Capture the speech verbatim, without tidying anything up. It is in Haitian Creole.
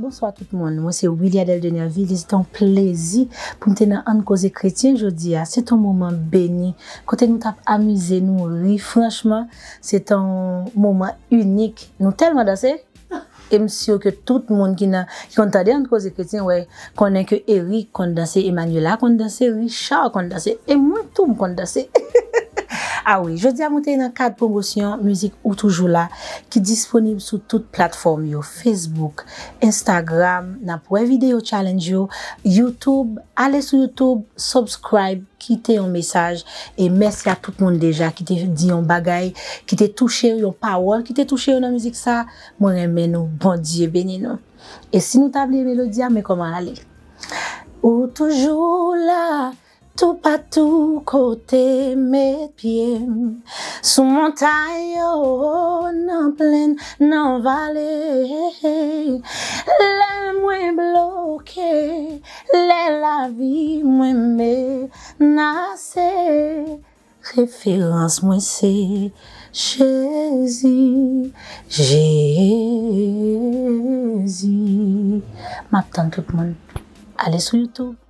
Bonswa tout moun, mwen se Wiliadelle de Nerville, e se te yon plezi pou m te nan Ann Koze Kretyen jodi a. Se te yon moman beni, kote nou t ap amize nou, ri. Franchman, se te yon moman inik. Nou tèlman danse, e m si ke tout moun ki nan, ki konn tande Ann Koze Kretyen, wè, konnen ke Eric konn danse, Emmanuela konn danse, Richard konn danse, e mwen tou m konn danse. Ah wi, jodi a mwen te nan kad pwomosyon mizik Ou Toujou La, ki disponib sou tout platfòm yo, Facebook, Instagram, n ap wè videyo challenge yo, YouTube, ale sou YouTube, subscribe, kite yon mesaj, e mèsi a tout moun deja ki te di yon bagay, ki te touche yo, yon pawòl ki te touche yo nan mizik sa, mwen renmen nou, Bondye beni nou. E si nou ta bliye melodi a, men kòman ale. Ou toujou la, toupatou kote met pye m, sou montay yo, nan plenn, nan vale. Lè mwen bloke, lè lavi mwen menase, referans mwen se Jezi, Jezi. M ap tann tout moun. Ale sou YouTube.